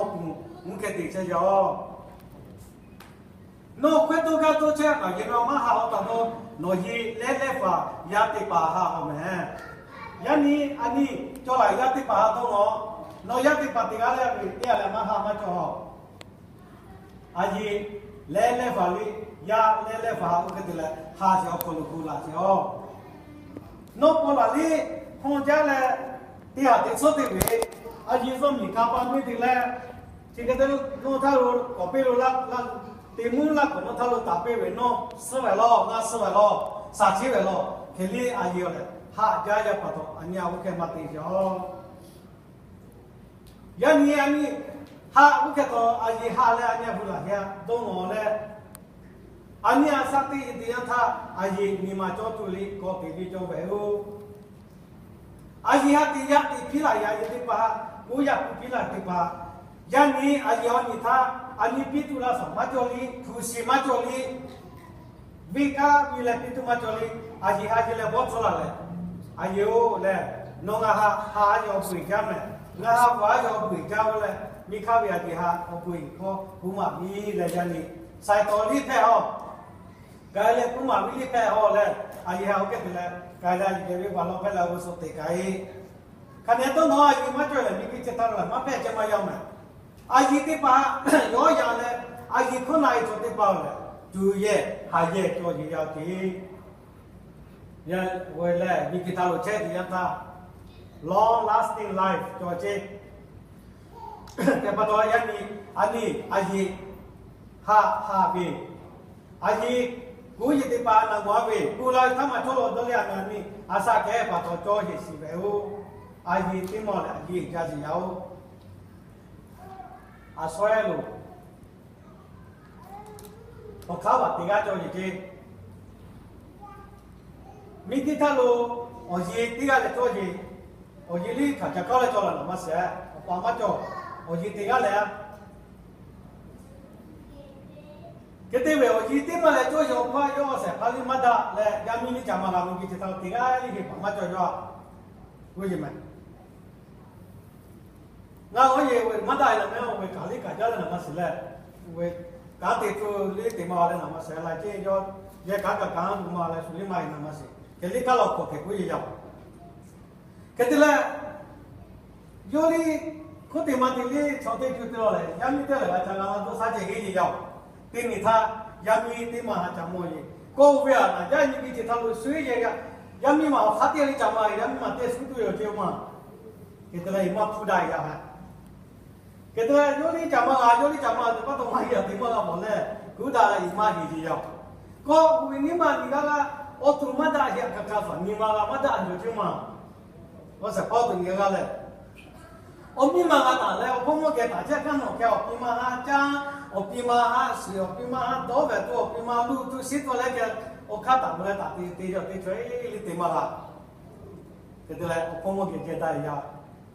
awˬ pon mvuhˇ hk'e te chehˇ yaˇ-oˬ. Nawˬ hkawehˇ toˇ gaˇ toˇ chehˇ kaꞈ, yehˬ nawˬ maˇ haꞈ-aw taˍ k'o, nawˬ hui leh leh faˍ yaˇ teˇ hpaˍ haꞈ-aw mehˍ. Yaˇ nyi a nyi cawˬ laˬ yaˇ teˇ hpaˍ haꞈ dawˇ nawˬ, nawˬ yaˇ teˇ hpaˍ teˇ g'aˇ leh ve teˇ g'aˇ leh maˇ haꞈ maˇ cawˬ-a. A yeˬ leh leh faˍ liˇ, yaˇ leh leh faˍ haꞈ oˇ hk'e te leh haꞈ sheˍ awˬ hk'aw lo gu laˬ sheˍ-oˬ. Nawˬ paw laˬ liˇ hk'aw jaˇ leh teˇ haꞈ teˇ tcuhˉ te ve, a yeˬ zuhˇ miˬ hkanˍ pa miˇ te leh, chi hk'e te nawˬ htaˇ lo k'awꞈ peˇ lo laˇ, te mvuhˇ laˇ k'awꞈ nawˬ htaˇ lo taˍ peˇ ve nawˬ suhˉ ve law, ngaˬ suhˉ ve law, shaˍ cheˇ ve law, hk'e liˇ a yeˬ-oˬ leh haꞈ jaˇ yaˇ pa taw a nyi a oˇ hk'e maˇ te sheˍ-oˬ. Yaˇ nyi a nyi haꞈ oˇ hk'e taw a yeˬ haꞈ leh a nyi a gu laˬ hk'e dawˇ nawˬ leh, a nyi a shaꞈ teˇ yeˬ teˇ yanˇ htaˇ a yeˬ nyi ma cawˇ tuˬ liˇ k'awꞈ te ve cawˇ ve-oˬ. A yeˬ haꞈ teꞈ yaˇ teꞈ piˇ laˬ yaꞈ yeˬ teˇ hpaˍ, k'oˆ yaꞈ k'oˆ piˇ laˬ teˇ hpaˍ, yaˇ nyi a yeˬ awˬ nyi htaˇ a nyi piˇ tuˬ laˇ shaˍ maˇ cawˬ liˇ, hpu shiˍ maˇ cawˬ liˇ, venˇ kaˉ piˇ leh piˇ tuˬ maˇ cawˬ liˇ, a yeˬ haꞈ yeˬ leh bawˇ tcuhˉ laˬ leh, a yeˬ-oˬ leh, nawˬ ngaˬ haꞈ haꞈ a yeˬ awˬ pon eˬ jaˇ mehˍ, ngaˬ haꞈ bvuhꞈ a yeˬ awˬ pon eˬ jaˇ-oˬ leh, miˇ hk'aˇ ve a yeˬ haꞈ awˬ pon eˬ hkawˇ gu maˍ piˇ leh yaˇ nyi saiˍ tawˍ liˇ hpehꞈ-aw. K'ai leh kuˇ maˍ viˉ liˇ hpehꞈ-aw leh, a yeˬ haꞈ oˇ hk'e te leh k'ai leh a yeˬ geh ve baˬ law hpehˇ leh g'uˇ suhˍ teꞈ k'ai-e. Hk'aˬ nehˬ dawˇ nawˬ a yeˬ maˇ cawˬ lehˬ, miˬ guiˬ chi htaˇ lo lehˬ maˇ hpehꞈ ceh maˇ yaˇ-oˬ mehˍ. A yeˬ teˇ hpaˍ yawˇ yaꞈ leh, a yeˬ hkawˇ na e chaw teˇ hpaˍ-oˬ lehˬ, tuˬ yehˬ haˍ yehˬ cawˬ yeˬ yaˇ ce. Yaˇ ve lehˬ miˬ guiˬ htaˇ lo chehˇ tuˬ yanˇ htaˇ, long lasting life cawˬ ce. Hk'e pa taw yaˇ nyi a nyi a yeˬ haꞈ haꞈ ve, a yeˬ kuˇ yeˬ teˇ hpaˍ naˬ gawˬ a ve, kuˬ la ve htaˇ maˇ cawˬ lawˬ dawˇ leh a nyi a nyi a shaꞈ kehˉ pa taw cawˇ yeˬ shiˍ ve-oˬ. A yeˬ teˇ mawˬ lehˬ a yeˬ jaˇ yeˬ yaˇ-oˬ. A shaw-eˬ lo awˬ hk'aˇ baˬ teˇ g'aˇ cawˬ yeˬ ce. Miˬ guiˬ htaˇ lo awˬ yeˬ teˇ g'aˇ leh cawˇ yeˬ, awˬ yeˬ liˇ hkanˍ ca hkawˇ leh cawˬ laˬ naˍ maˇ shehˍ, awˬ pa maˇ cawˬ, awˬ yeˬ teˇ g'aˇ leh a hk'e te ve awˬ yeˬ teˇ maˇ leh cawˇ yeˬ awˬ hk'aˇ yawˇ shehˍ hpaˇ liˇ maˇ daꞈ leh, yaˇ miˇ liˇ ca ma g'a miˬ guiˬ chi htaˇ teˇ g'aˇ liˇ ve paˍ maˇ cawˬ yaˇ. K'oˆ yeˬ mehˍ. Ngaˬ awˬ yeˬ maˇ daꞈ e laˬ mehˍ, oˇ ve kaꞈ liˇ kaꞈ jaˇ leh naˍ maˇ shiˍ leh, oˇ ve kanˉ te tuˬ liˇ teꞈ ma leh naˍ maˇ shiˍ la ce, yawˇ yehˬ kaˉ kaꞈ kanˉ gu ma leh shu liˇ maˇ e naˍ maˇ shiˍ. Hk'e liˇ kaˉ law k'awꞈ hk'e k'oˆ yeˬ yaˇ. Hk'e te leh, yawˇ liˇ hk'oˆ teˇ ma te liˇ chaw teˇ cuˇ te law lehˬ, yaˇ miˇ teˇ lehˬ g'a ca g'a la dawˇ shaˉ ceh henˇ yeˬ yaˇ-oˬ. Teˇ nyi htaˇ yaˇ miˇ teˇ maˇ haꞈ ca mawˬ yeˬ k'oˆ ve a, naˬ jaˇ nyi ve ce htaˇ lo shu yehˬ yaˇ, yaˇ miˇ ma awˬ hk'aˇ teˇ liˇ ca ma, yaˇ miˇ ma teˇ shu tuˬ yoˬ ce ma. Hk'e te leh maˇ hpuˇ daꞈ yaˇ hehꞈ. Hk'e te leh yawˇ liˇ ca ma g'a, yawˇ liˇ ca ma g'a te pa taw maˇ heˆ a te maˇ g'a mawˬ leh, kuˇ daꞈ leh maˇ heˆ yeˬ yaˇ-oˬ. Kawˆ k'oˆ ve nyi ma nyi g'aˇ g'aˇ awˬ tuˬ maˇ daꞈ heˆ a kaꞈ kaꞈ shaˍ nyi ma g'a maˇ daꞈ yoˬ ce ma. Awˬ shehˍ hpaˇ awˬ to nyi g'a leh, awˬ miˇ ma g'a taˍ leh awˬ hpawˇ mawˇ geh taˍ chehˇ hkanˇ nawˬ hk'e awˬ pi ma haꞈ caˇ, awˬ pi ma haꞈ shiˍ, awˬ pi ma haꞈ dawˇ ve tuˬ, awˬ pi ma luˇ tuˬ shiˉ tawˆ leh geh awˬ hk'aˇ taˍ mvuh leh taˍ te te yaˇ teˇ chaw e liˇ te maˇ g'a. Hk'e te leh awˬ hpawˇ mawˇ geh geh daꞈ yaˇ,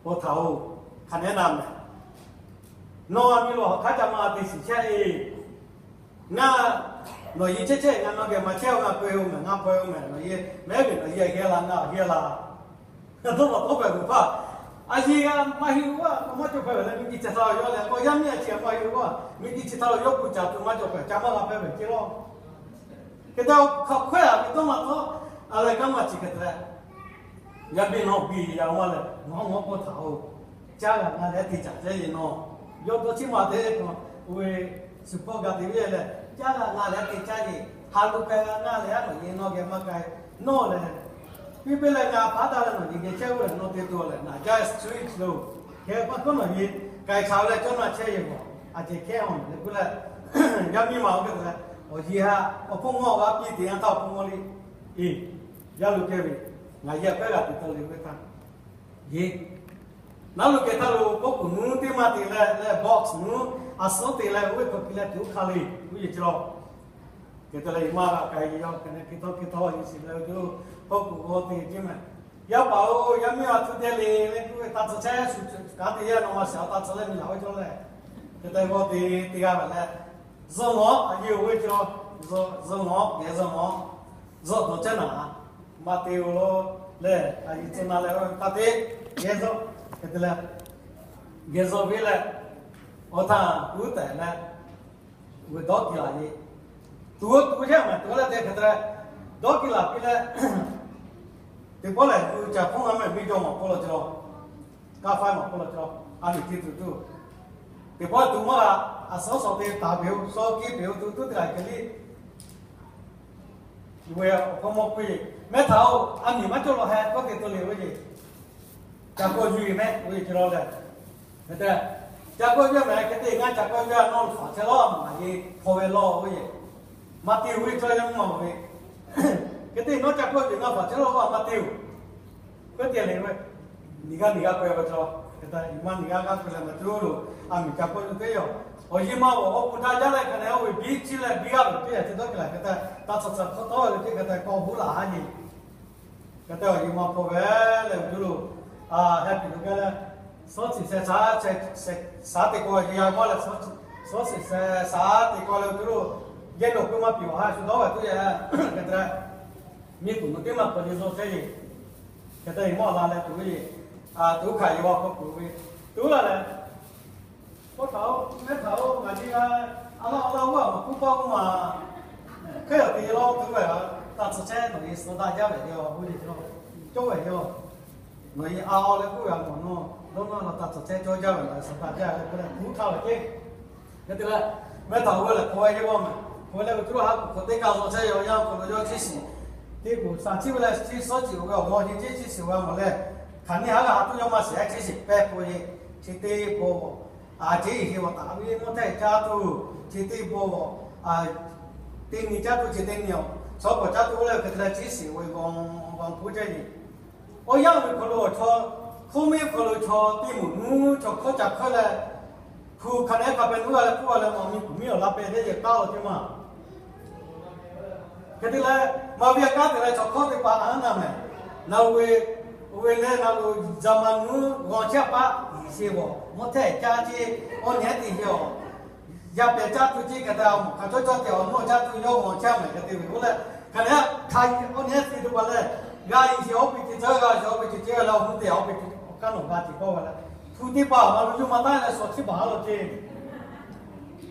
paw htaꞈ-oˬ, hk'aˬ nehˉ na mehˍ. Nawˬ a miˬ lo awˬ hk'aˇ ca ma te shiˍ chehˇ-e. Ngaˬ nawˬ yeˬ chehˇ chehˇ ngaˬ nawˬ geh maˇ chehˇ-oˬ, ngaˬ peu-e-oˬ mehˍ, ngaˬ peu-e-oˬ mehˍ, nawˬ yeˬ mehˉ ve nawˬ yeˬ a geh la, ngaˬ a geh la. Dawˇ maꞈ tawˉ pehˍ ve hpaˇ, a yeˬ g'a maˇ heˆ-oˬ, a maˇ cawˬ hpehꞈ ve leh miˬ guiˬ chi htaˇ lo yawˇ leh k'o yaˇ miˇ a chi maˇ heˆ-oˬ, miˬ guiˬ chi htaˇ lo yawˇ kuˬ caˍ tuˬ maˇ cawˬ hpehꞈ ca maˇ g'a hpehꞈ ve ce law. Hk'e te hk'aˬ hkawehˇ a ve dawˇ maꞈ tawˉ a leh kanˉ maˇ chi hk'e te leh, yaˇ miˇ nawˬ biˇ yaˇ maˇ leh nawˬ nawˬ paw htaꞈ-oˬ, caˇ g'a ngaˬ leh teˇ caꞈ chehˇ yeˬ nawˬ, yawˇ dawˇ chi maˇ te k'o, oˇ ve suhˍ hpawˇ g'a te ve leh caˇ g'a ngaˬ leh teˇ caꞈ yeˬ, ha lo k'ai g'a ngaˬ leh a nawˬ yeˬ nawˬ geh maˇ k'ai, nawˬ leh piˇ piˇ leh ngaˬ hpaˉ taˇ leh nawˬ yeˬ geh chehˇ-oˬ leh nawˬ te tuˬ leh naˬ jaˇ sweet lo, hk'e pa hkawˇ nawˬ yeˬ k'ai hk'aˬ leh cawˇ na chehˇ yeˬ mawˬ, a ceh hkehˇ a leh k'oˆ leh, yaˇ miˇ ma oˇ hk'e te leh, awˬ yeˬ haꞈ awˬ hpawˇ mawˇ g'a piˇ te yanˇ htaˇ awˬ hpawˇ mawˇ liˇ, e, yaˇ lo kehˇ ve, ngaˬ yeˬ a pehˉ g'a te taw le ve htaˇ, yeˬ naˉ lo kehˬ htaˇ lo kawˆ kuˬ nuˇ teˇ maˇ te leh leh box nuˇ a suhˉ te leh oˇ ve hk'aw piˇ leh tuˬ oˇ hk'aˇ le, oˇ yeˬ cawˬ. Hk'e te leh maˇ g'a k'ai yaˇ hk'e ne hk'e htawˇ hk'e htawˇ yeˬ shiˍ leh oˇ ve kawˆ kuˬ g'aw te ce mehˍ. Yaˇ paˍ-oˬ, yaˇ miˇ a htu te le leh k'oˆ ve, taˇ tcuh chehˇ shu kanˉ te yaˇ nawˬ maˇ shiˍ a taˇ tcuh leh miˬ laˬ ve cawˇ leh, hk'e te g'aw te te g'a ve leh, zuhꞈ ngawˬ a yeˬ oˇ ve cawˬ, zuhꞈ ngawˬ geh zuhꞈ ngawˬ, zuhꞈ dawˬ chehˇ naˍ, maˇ te-o leh a yeˬ tcuh na leh taˇ te, geh zuhꞈ, hk'e te leh geh zuhꞈ ve leh, Awˬ htaˇ tuˉ tehꞈ leh, uiˍ dawˇ kiˬ laˬ ve, tuˬ tuˬ yaˇ maˬ tuˬ leh te hk'e te leh, dawˇ kiˬ laˬ piˇ leh, teˇ pawˆ lehˬ, uiˍ caˍ hpawˇ ngaˇ mehˍ miˇ jawˇ maˬ hpawˇ la cawˬ, kaˇ faiˇ maˬ hpawˇ la cawˬ, a miˍ tiˇ tuˬ tuˬ, teˇ pawˆ tuˬ maˇ la, a suhˉ suhˍ te taˍ peuˬ, suhˉ kiˇ peuˬ tuˬ tuˉ te la kehˬ liˇ Ve awˬ hk'aw mawˇ k'oˆ ve, Mehˉ htaꞈ-oˬ, a miˍ maˇ cawˇ lawˬ heh kawˆ te to le ve yoˬ. Ca kawˆ yuˬ-e mehˆ ve yoˬ ce law leh, hk'e te, ca kawˆ yuˬ mehˍ hk'e te, ngaˬ ca kawˆ yuˬ-a, nawˬ faˍ chehˇ lawˬ maˍ yeˬ hpaw ve lawˬ ve yoˬ. Maˇ te-oˬ ve chaw yaˇ mvuhˇ maˬ ve, hk'e te nawˬ ca kawˆ yuˬ ngaˬ faˍ chehˇ lawˬ maˇ te-oˬ. K'oˆ te le ve, miˬ g'aˇ miˬ g'aˇ k'oˆ ve chaw, hk'e te maˇ miˬ g'aˇ g'aˇ k'oˆ leh maˇ cawˇ loˬ, a miˍ ca kawˆ yuˬ teˇ yoˬ. Awˬ yeˬ ma awˬ k'oˍ pui daꞈ jaˇ leh hk'e te, oˇ ve biˇ ciˇ leh biˇ g'aˇ ve teˇ yaꞈ ce dawˇ kiˬ laˬ hk'e te, taˇ tsuhˇ tsuhˇ hk'awˇ tawˉ ve teˇ hk'e te kawˆ huˉ laˬ ha yeˬ. Hk'e te awˬ yeˬ ma hpawˇ ve leh uˬ cuˇ loˬ, a, heh piˍ lo gaˇ leh, suhˉ ciˍ sheh shaˉ, shaˉ te k'o yeˬ yaˇ maˇ leh, suhˉ ciˍ sheh shaˉ te k'o leh uˬ cuˇ loˬ, yehˬ loꞈ k'oˆ maˇ piˍ awˬ ha shu dawˇ ve teˇ yaꞈ, hk'e te miˬ kuˬ mvuhˇ teˇ maˇ k'awꞈ nyi zo chehˇ yeˬ. Hk'e te yeˬ mawˇ la leh tuˬ ve, tuˉ hkanˍ yeˬ awˬ hk'aw k'oˆ ve, tuˉ la leh, Kawˇ htaꞈ-oˬ, mehˉ htaꞈ-oˬ, ngaˬ nyi a laˇ a laˇ g'aˇ maˬ kuˇ paˇ k'oˆ maˬ, hk'e yaꞈ te laˇ tuˬ ve, taˇ tsuhˇ chehˇ nawˬ yeˬ suhˍ daꞈ jaˇ ve yoˬ, oˇ yeˬ cawˇ ve yoˬ. Nawˬ yeˬ a law leh k'oˆ ve a mawˬ nawˬ, dawˇ nawˉ la taˇ tsuhˇ chehˇ cawˇ jaˇ ve, suhˍ daꞈ jaˇ ve k'oˆ leh tuˉ htaˇ ve ceˇ. Hk'e te leh, mehˉ htaꞈ-oˬ ve lehˬ hk'aw ve yeˇ g'awˇ mehˍ, hk'aw ve leh ve tuˉ haˉ k'oˍ hk'aw teˇ kaˇ zaw chehˇ yaw yaˇ hk'aw lo yawˇ ciˇ shiˍ, teˇ k'oˍ shaˍ ciˇ ve leh ciˇ suhˉ ciˍ-oˬ ve awˬ g'aw yeˇ ceˇ ciˇ shiˍ ve a mawˬ leh, hk'aˬ nyiˇ haˉ g'aˇ haˉ tuˉ yawˇ maˇ shiˍ a ciˇ shiˍ pehˇ k'o yeˇ, chi teˇ bon, a, ceˇ yeˬ heˍ vaꞈ taˍ ve mawˇ htehˇ caˇ tuˬ, chi teˇ bon, a, teˇ nyi caˇ tuˬ chi teˇ nyi awˬ chaw k'awꞈ caˇ tuˬ leh hk'e te leh ciˇ shiˍ ve g'aw g'aw k'oˆ jaˇ yeˬ. Awˬ yanˇ ve hk'aw lo awˬ chaw, hk'oˆ miˇ hk'aw lo chaw teˇ moˍ nuˇ chaw hkawˇ ca hkawˇ leh, hpu hk'a nehˉ hk'a pehˇ nuˇ g'a leh k'oˆ a leh, maˇ miˬ kuˬ miˇ awˬ la pehˇ teˇ yehˬ kaˇ lo teˇ maˇ. Hk'e te leh, maˇ ve a kaˉ te leh chaw hkawˇ teˇ hpaˍ a naˇ mehˍ, na-o ve, oˇ ve leh na-o, zaˍ maˍ nuˇ g'aw chehˇ paˆ yiˬ sheˍ vawˬ mawˇ htehˇ caˇ ceˇ, awˬ nyi teˇ heˍ awˬ yaˇ pehˍ caˇ tuˬ ceˇ hk'e te, a mawˬ hk'a cawˇ cawˇ te awˬ nuˇ caˇ tuˬ yawˇ g'aw chehˇ mehˍ hk'e te ve k'oˆ leh, hk'a nehˉ hk'a awˬ nyi teˇ hpaˍ lehˬ, g'a yiˬ sheˍ awˬ piˇ ce caˇ, g'a yiˬ awˬ piˇ ce ceˇ leh awˬ nuˇ te awˬ piˇ ce awˬ kaˉ nawˬ g'a ce kawˇ ve leh, hpu teˇ hpaˍ maˇ lu yuˬ maˇ taˉ leh shawˍ htiˇ baˬ a law ceˇ.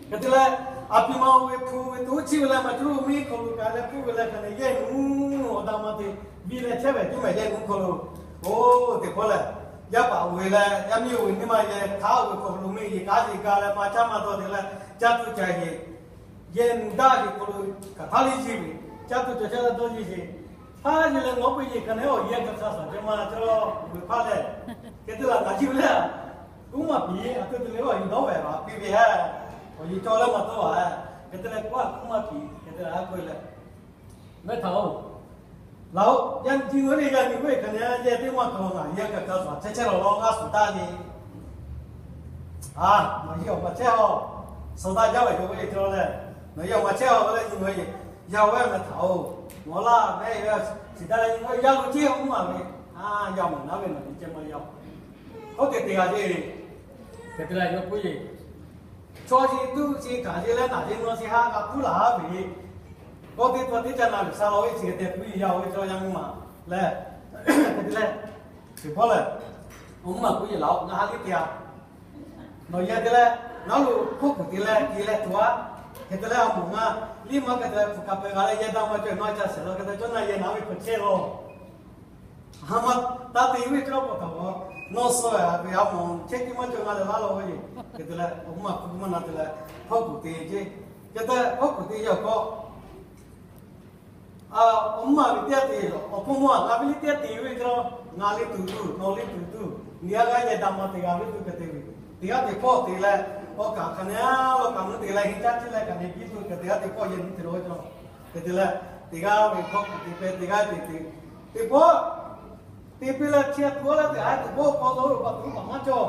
Hk'e te leh, a piˇ ma-o ve hpu ve tuˉ chiˇ ve leh maˇ cuˇ miˇ hk'aw lo kaꞈ leh puˇ ve leh hk'a nehˉ yehˇ nuˇ awˬ daꞈ ma te biˇ leh chehˇ ve teˇ mehˍ yehˇ nuˇ hk'aw lo, oˇ teˇ hpawˇ lehˬ, yaˇ paˍ-oˬ ve leh yaˇ miˇ-oˬ ve nyiˇ maˇ yehˇ htaˇ-oˬ ve hk'aw lo miˇ yeˬ kaˉ yeˬ ga leh maˇ caˇ maˇ dawˇ te leh, caˇ tuˬ ca yeˬ, yehˇ nuˇ daꞈ yeˬ hk'aw lo hk'aˬ htaˇ liˇ yeˬ ve, caˇ tuˬ ca chehˇ leh dawˇ yeˬ yeˬ, htaˇ yeˬ leh nawˉ peuˬ yeˬ hk'a nehˉ awˬ yehˇ kaꞈ hk'a shaˍ ceh maˇ caˇ, oˬ ve hpaˇ lehˬ, hk'e te laˬ ngaˬ jiˇ ve lehˬ, uˉ maˬ piˍ a te te leh awˬ yeˬ dawˇ ve a piˇ ve hehˉ, awˬ yeˬ cawˇ leh maˇ tawˇ a, hk'e te leh k'oˆ a uˉ maˬ piˍ hk'e te leh a k'oˆ ve leh, mehˉ htaꞈ-oˬ, laˬ-oꞈ, yaˇ nyi g'uˇ le yaˇ nyi g'uˇ hk'a nehˉ yehˇ teˇ maˇ hk'aw ngaˬ yehˇ kaꞈ hk'a shaˍ chehˇ chehˇ lawˬ lawˬ g'a suˍ taˇ le. A, nawˬ yeˬ awˬ maˬ chehˇ a, suˍ daꞈ jaˇ ve yoˬ ve cawˇ leh, nawˬ yeˬ awˬ maˬ chehˇ a leh nyi nawˬ yeˬ, yaˇ oˇ ve mehˉ htaꞈ-oˬ, nawˬ laˇ mehˉ ve shiˍ daꞈ leh nyi nawˬ yaˇ lo ceˇ oˇ maˬ ve, a, yaˇ maˬ naˉ ve nawˬ nyi ceh maˇ yaˇ-oˬ. Hk'oˆ te te g'a ceˇ, hk'e te leh yawˇ k'oˆ yeˬ, chaw chi tuˇ chi hkanˍ chi leh naˬ chi naw chi haˉ g'a puˇ laˬ haˉ ve, kawˇ teˇ tawˇ teˇ caˇ na ve sha law ve chi hk'e te puˇ yeˬ yaˇ oˇ ve chaw yaˇ mvuhˇ maˬ lehˬ, hk'e te leh, teˇ hpawˇ lehˬ, awˬ mvuhˇ maˬ k'oˆ yeˬ laˬ-oꞈ, ngaˬ ha liˇ te a, nawˬ yehˇ te leh, ngaˬ lo hk'oˆ kuˬ te leh te leh tuˬ a, hk'e te leh a mawˬ ngaˬ liˇ maˇ hk'e te leh hpu ka pehˬ g'a leh yehˇ daꞈ maˇ cawˬ nawˬ ca shehˍ law hk'e te cawˇ na yehˇ naˉ ve hk'aw chehˇ law. Ha ma, taˇ te ve cawˇ k'awꞈ htaꞈ-aˬ, nawˬ suh a ve a mawˬ chehˇ tiˉ maˇ cawˬ ngaˬ leh laˇ law ve yoˬ. Hk'e te leh awˬ mvuhˇ maˬ hk'oˆ maˇ na te leh, hk'oˆ kuˬ te ceˇ. Hk'e te hk'oˆ kuˬ te yaˇ k'o, awˬ mvuhˇ maˬ ve teˇ g'aˇ te, awˬ hpawˇ mawˇ a g'a ve liˇ teˇ g'aˇ te ve cawˇ, ngaˬ liˇ tuˬ tuˬ nawˬ liˇ tuˬ tuˬ nyi g'aˇ g'aˇ yehˇ daꞈ maˇ te g'a ve tuˬ hk'e te ve, teˇ g'aˇ teˇ hpawˇ te leh, awˬ kaˍ hk'a nehˉ a law kaˍ mvuhˇ te leh henˇ caˇ ceˇ leh kaꞈ nehˬ biˇ tuˬ hk'e te g'aˇ teˇ hpawˇ yehˇ nuˇ te la ve cawˇ. Hk'e te leh, teˇ g'aˇ ve hk'oˆ kuˬ te pehˇ teˇ g'aˇ te te, teˇ hpawˇ te piˇ leh chi a tuˬ a leh teˇ g'aˇ teˇ hpawˇ k'aw lo lo paˍ tuˬ paˍ maˇ cawˬ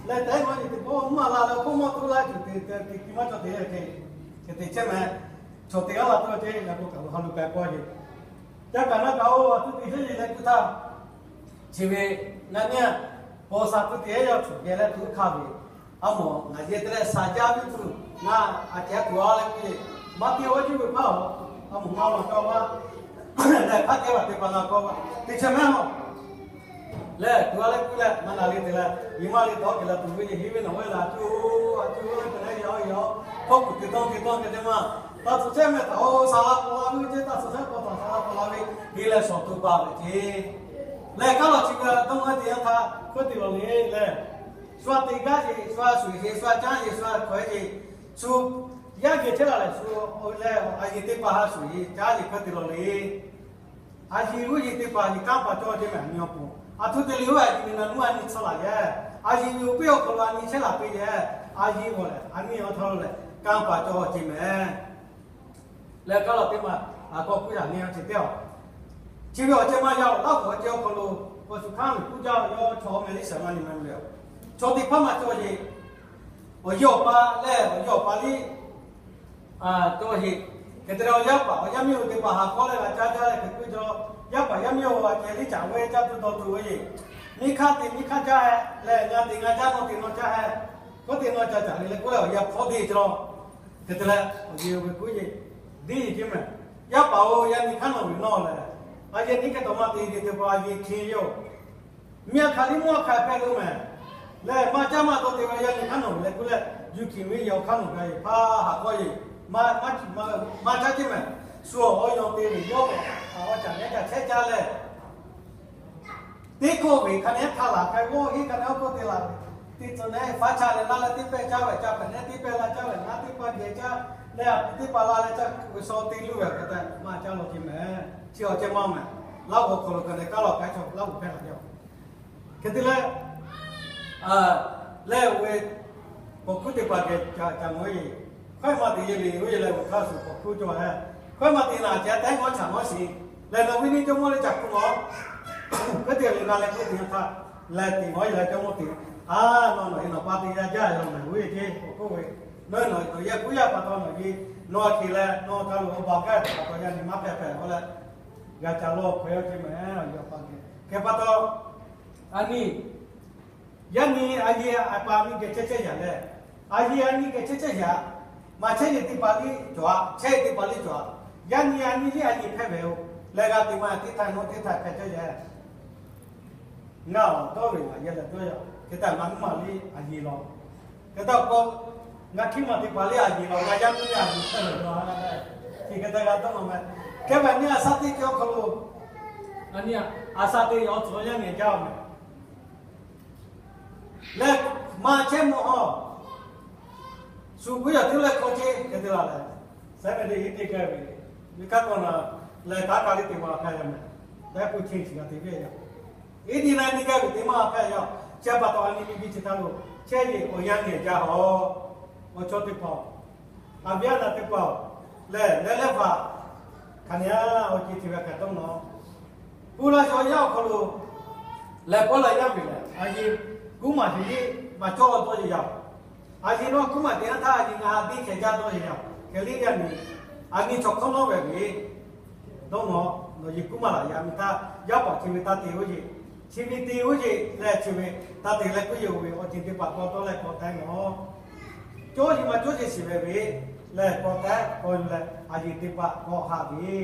leh tehꞈ ngaˬ nyi teˇ hpawˇ mvuhˇ maˬ la leh hk'oˆ maˇ tuˬ laˇ tuˬ te te te ki maˇ cawˬ te leh te, hk'e te chehˇ mehˍ. Chaw teˇ g'aˇ la tuˬ a ceˇ, yaꞈ k'o kaˬ lo ha lo k'ai k'aw yeˬ, ca kaꞈ na kaꞈ-oˬ, a tuˬ te sheˉ yeˬ leh tuˬ htaˇ, chi ve ngaˬ nyi a, paw sha tuˬ te yaˇ cawˬ geh leh tuˬ hkanˍ ve, a mawˬ ngaˬ yehˇ te leh sha jaˇ ve tuˬ, ngaˬ a ceh tuˬ a leh k'oˆ yeˬ, maˇ te awˬ juˇ ve hpaˇ-oˬ, a mawˬ maˇ maˬ kaˇ maˇ leh hk'aˉ kehˉ vaˬ te pa la kawˇ vaˬ te chehˇ mehˍ-oˬ. Lehˬ tuˬ a leh k'oˆ leh maˇ na le te leh, nyi maˇ le tawˇ kehˬ leh tuˬ ve yeˬ henˇ ve nawˬ ve laˬ tuˬ-oˬ, a tuˬ Hkawˇ kuˬ te dawˇ te dawˇ te te maˇ, taˇ tcuhˍ chehˇ meh htaꞈ oˇ saˍ laꞈ k'awꞈ la ve ceˇ, taˇ tcuhˍ chehˇ k'awꞈ htaꞈ saˍ laꞈ k'awꞈ la ve, te leh shawˍ to pa ve ceˇ. Leh kaˉ lawˬ chi ve dawˇ maˇ te yanˇ htaˇ hkawˇ te lawˬ le leh, shu a te gaˇ ce, shu a shuˍ ce, shu a caˉ ce, shu a hkawehˉ ce, shu yaˇ geh chehˇ la lehˬ shu leh a yeˬ teˇ hpaˍ ha shuˍ ce caˉ ce hkawˇ te lawˬ le. A yeˬ g'uˇ yeˬ teˇ hpaˍ nyi kanˇ paˍ cawˇ ce meh, a nyi awˬ pon a htoꞈ te le oˇ a yeˬ miˬ naˬ nuˇ a nyi tsuhˇ laˬ yehˬ, a yeˬ miˬ oˇ piˇ awˬ hk'aw lo a nyi chehˇ laˬ piˇ yehˬ, a yeˬ g'awˬ lehˬ a nyi awˬ htaˇ lo lehˬ kanˇ paˍ cawˇ ce meh. Leh kaˉ lawˬ teˇ maˬ a k'aw kuˇ yaꞈ nyi a ce teˇ a, chi ve awˬ ceh maˇ yaˇ oˬ, Laˇ huˍ awˬ ceh awˬ hk'aw lo awˬ shuˍ hkanˇ miˬ kuˇ jaˇ yawˇ chaw awˬ meh liˇ shaˍ maˇ nyi maˇ ve le. Chaw teˇ hpaˍ maˇ cawˇ ce. Awˬ yawˇ awˬ pa leh awˬ yawˇ awˬ pa liˇ cawˇ ce. Hk'e te leh awˬ yaˇ paˍ awˬ yaˇ miˇ oˬ teˇ hpaˍ ha k'awˉ leh g'a caˇ jaˇ leh hk'e k'oˆ jaw, yaˇ paˍ yaˇ miˇ oˬ a ceh liˇ caꞈ ve caˇ tuˬ dawˬ tuˬ ve ce. Nyiˇ hk'aˇ te nyiˇ hk'aˇ caˇ heh leh, ngaˬ te ngaˬ caˇ, nawˬ te nawˬ caˇ heh. K'oˆ te nawˬ ca caꞈ le leh k'oˆ leh awˬ yaˇ hpawˇ deˇ cawˇ. Hk'e te leh awˬ yeˬ ve k'oˆ ce, deˇ ce meh. Yaˇ paˍ oˬ, yaˇ nyi hk'aˇ nawˬ ve nawˬ lehˬ, a yeˬ nyi hk'e taw maˇ te ve teˇ hpaˍ a yeˬ hk'e yoˬ. Miˇ a hkanˍ liˇ mvuhˇ a hkanˍ hpehꞈ lo meh. Leh maˇ caˇ maˇ taw te ve yaˇ nyi hk'aˇ nawˬ ve leh k'oˆ leh, yuˬ hkiˬ ve yaꞈ awˬ hk'aˇ nawˬ g'a yeˬ hpaˇ ha k'awˇ yeˬ maˇ caˇ ce meh. Shu awˬ awˬ yaw te ve yawˇ awˬ caˍ nehˉ ca chehˇ caˇ leh, teˇ hkawˇ ve hk'a nehˉ hk'a laˬ hk'a g'awˇ heˆ hk'a nehˉ awˬ hkawˇ te laˬ ve, teˇ tcuh nehˉ faˉ chaˇ leh laˇ leh teˇ pehˇ caˇ ve, ca hpehꞈ nehˉ teˇ pehˇ laˇ caˇ ve, ngaˇ teˇ paˇ geh caˇ leh, a pu teˇ paˇ laˇ leh caˇ ve shaw te luˬ ve hk'e te maˇ caˇ lawˬ ce meh. Chi awˬ ceh maˇ meh. Laˇ huˍ awˬ hk'aw lo ka leh kaˉ lawˬ hk'a chaw Laˇ huˍ hpehˇ la yaˇ. Hk'e te leh, leh oˇ ve k'awꞈ hkuˇ teˇ hpaˍ geh ca mawˬ ve, hkawehˉ maˇ te yehˬ le, oˇ yehˬ leh awˬ hk'aˇ suh k'awꞈ hkuˇ cawˬ leh, hkawehˉ maˇ te naˬ ceh tehˉ ngawˇ chaꞈ ngawˇ shiˍ leh, nawˬ ve nyi jawˇmawˇ leh ca hkuˇ lawˬ. Hkawehˉ te le na leh k'oˆ te htaˇ, leh te ngawˇ yehˬ leh jawˇmawˇ te, a, nawˬ nawˬ e nawˬ pa te yaˇ jaˇ yaw meh, oˇ yehˬ ce k'awꞈ k'oˆ ve, nawˬ nawˬ yehˬ kuˉ yaˇ pa taw nawˬ ve, nawˬ hk'e leh nawˬ htaꞈ lo awˬ baˬ gaˇ pa taw yaˇ nyi maˇ hpehˇ hpehꞈ k'oˆ leh, g'a ca lawˬ hkawehˉ ce meh. Yaˇ pa geh hk'e pa taw, a nyi yaˇ nyi a yeˬ a pa nyi geh chehˇ chehˇ yaꞈ leh, a yeˬ a nyi geh chehˇ chehˇ yaꞈ, maˇ chehˇ yeˬ teˇ hpaˍ liˇ cawˬ a, chehˇ yeˬ teˇ hpaˍ liˇ cawˬ a. Yaˇ nyi a nyi liˇ a yeˬ hpehˇ ve oˬ leh, g'a te maˇ teˇ htaˇ nawˬ teˇ htaˇ hpehˇ chehˇ yaꞈ. Ngaˬ awˬ dawˇ ve ngaˬ yehˬ leh dawˇ yaꞈ hk'e te, ngaˬ mvuhˇ maˬ liˇ a yeˬ lawˬ. Hk'e te k'o, ngaˬ hkiˇ maˬ teˇ hpaˍ liˇ a yeˬ lawˬ, ngaˬ yaˇ miˇ a yeˬ hpehˇ ve lawˬ a, chi hk'e te g'a dawˇ nawˬ meh. Hk'e ve nyi a shaˉ teˇ cawˇ hk'aw lo, a nyi a shaˉ teˇ yaw tcuh yaˇ nyi jaˇ meh. Leh maˇ chehˇ mawˬ a, shu kuiˉ yaˬ tiˉ leh hk'aw ce hk'e te la leh, sehˉ meh teˇ iˉ teˇ gaˇ ve, ve kaˉ k'aw na leh kaˉ ka liˇ te maˇ hpehˇ yaˇ meh. Dehˉ k'oˆ ce chi g'a te ve yaˇ, iˉ nyi na nyi gaˇ ve te maˇ hpehˇ yaˇ. Chi pa taw a nyi nyi biˇ chi htaˇ lo chehˇ yeˬ awˬ yanˇ nyi jaˇ a, awˬ chawˇ teˇ hpaˍ a viˉ a naˬ teˇ hpaˍ lehˬ, leh leh hpaˍ hk'aˬ nyi a awˬ ceˬ te ve hk'aˬ dawˇ nawˬ, pu la shaw yaˇ awˬ hk'aw lo leh pawˆ la yaˇ ve lehˬ, a yeˬ kuˉ maˬ teꞈ liˇ maˇ cawˇ dawˇ yeˬ yaˇ. A yeˬ nawˬ kuˉ maˬ teꞈ yanˇ htaˇ a yeˬ ngaˬ ha biˇ hkeh jaˇ dawˇ yeˬ yaˇ. Hk'e liˇ yaˇ miˬ a nyi chaw hkawˇ nawˉ ve ve dawˇ nawˬ, nawˬ yeˬ kuˉ maˬ laꞈ yaꞈ miˬ htaˇ, yaˇ paˍ chi ve taˇ te oˇ yeˬ, chi ve te oˇ yeˬ leh chi ve taˇ te leh kuˉ yeˬ oˬ ve awˬ ceˬ teˇ hpaˍ k'aw tawˇ leh k'awꞈ te nawˬ, cawˇ yeˬ maˇ cawˇ yeˬ shiˍ ve ve leh k'awꞈ te k'awꞈ yuˬ leh a yeˬ teˇ hpaˍ k'awꞈ haꞈ ve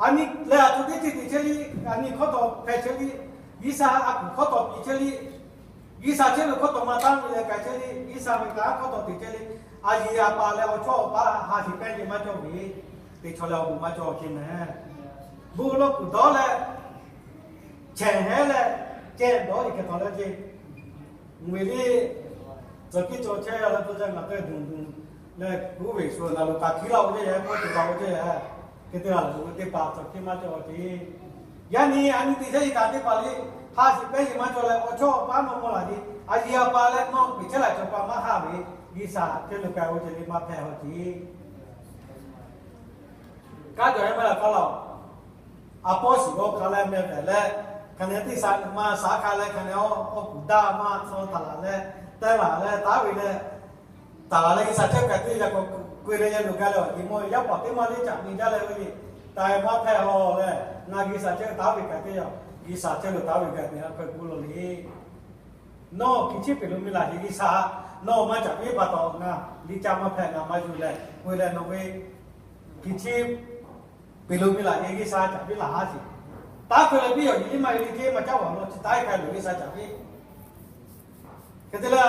A nyi leh a htoꞈ teˇ ceuˬ teꞈ chehˇ liˇ, a nyi hkawˇ taw hpehꞈ chehˇ liˇ, G'uiˬsha a kuˬ hkawˇ taw piˇ chehˇ liˇ, G'uiˬsha chehˇ ve hkawˇ taw maˇ taˉ ve leh k'ai chehˇ liˇ, G'uiˬsha ve kanˉ hkawˇ taw teꞈ chehˇ liˇ, a yeˬ a pa leh awˬ chawˇ awˬ paˇ ha shiˍ pehˇ yeˬ maˇ cawˇ ve, teꞈ chaw leh awˬ bon maˇ cawˇ ce meh. Bon lawˬ kuiˬ dawˇ leh, chehˇ hehˉ leh, cehˇ dawˇ yeˬ hkeh taw leh ce. Mvuhˇ miˬ liˇ tcuh kiˇ cawˬ chehˇ a leh, to ca ngaˬ teˇ duˬ duˬ leh kuˉ ve shu na lo kaꞈ hkiˉ laˇ-oˬ ceˇ yaˇ, k'oˆ tuˬ laˇ-oˬ ceˇ yaˇ. Hk'e te la leh, teˇ hpaˍ tcuh kiˇ maˇ cawˬ ce. Yaˇ nyi a nyi teꞈ chehˇ yeˬ kaꞈ teˇ hpaˍ liˇ ha shiˍ pehˇ yeˬ maˇ cawˇ leh, awˬ chawˇ awˬ paˇ nawˬ mawˇ laˬ ce. A yeˬ a pa leh nawˬ peꞈ chehˇ laꞈ chaw pa maˇ haˆ ve, G'uiˬsha chehˇ lo k'ai-o ce le maˇ hpehˇ haw ce. Kanˉ cawˬ yaˇ maˇ laˬ k'aˉ laˬ-oˬ. A pawˇ shiˍ g'awˇ hk'a leh meh pehˍ leh, hk'aˬ nehˬ teˇ shaꞈ maˇ shaˍ hk'a leh, hk'aˬ nehˬ awˬ kuˬ daˇ maˇ tcuh taˍ laˬ leh, teh laˬ leh taˉ ve leh, taˍ laˬ leh G'uiˬsha chehˇ kaꞈ teˇ yaˇ k'awꞈ keu leh yaˇ lo gaˇ leh awˬ yeˬ mawˇ yaˇ paˍ teˇ maˇ liˇ caꞈ nyi jaˇ leh ve, taˍ maˇ hpehˇ-oˬ leh, ngaˬ G'uiˬsha chehˇ taˉ ve kaꞈ teˇ yaˇ, G'uiˬsha chehˇ lo taˉ ve kaꞈ teˇ yaˇ hk'e k'oˆ law le. Nawˬ hkiˬ chiˇ peˬ lo mi laˬ heˆ G'uiˬsha, nawˬ maˇ caꞈ piˇ pa taw ngaˬ liˇ caꞈ maˇ hpehˇ, ngaˬ maˇ yuˬ leh keu leh nawˬ ve hkiˬ chiˇ peˬ lo mi laˬ heˆ G'uiˬsha caꞈ piˇ laˬ haˉ sheˍ. Taˉ keu leh piˇ awˬ yeˬ liˇ maˇ heˆ le ceˇ, maˇ caˉ vaˬ lo chi taˉ k'ai loˬ G'uiˬsha caꞈ piˇ. Hk'e te leh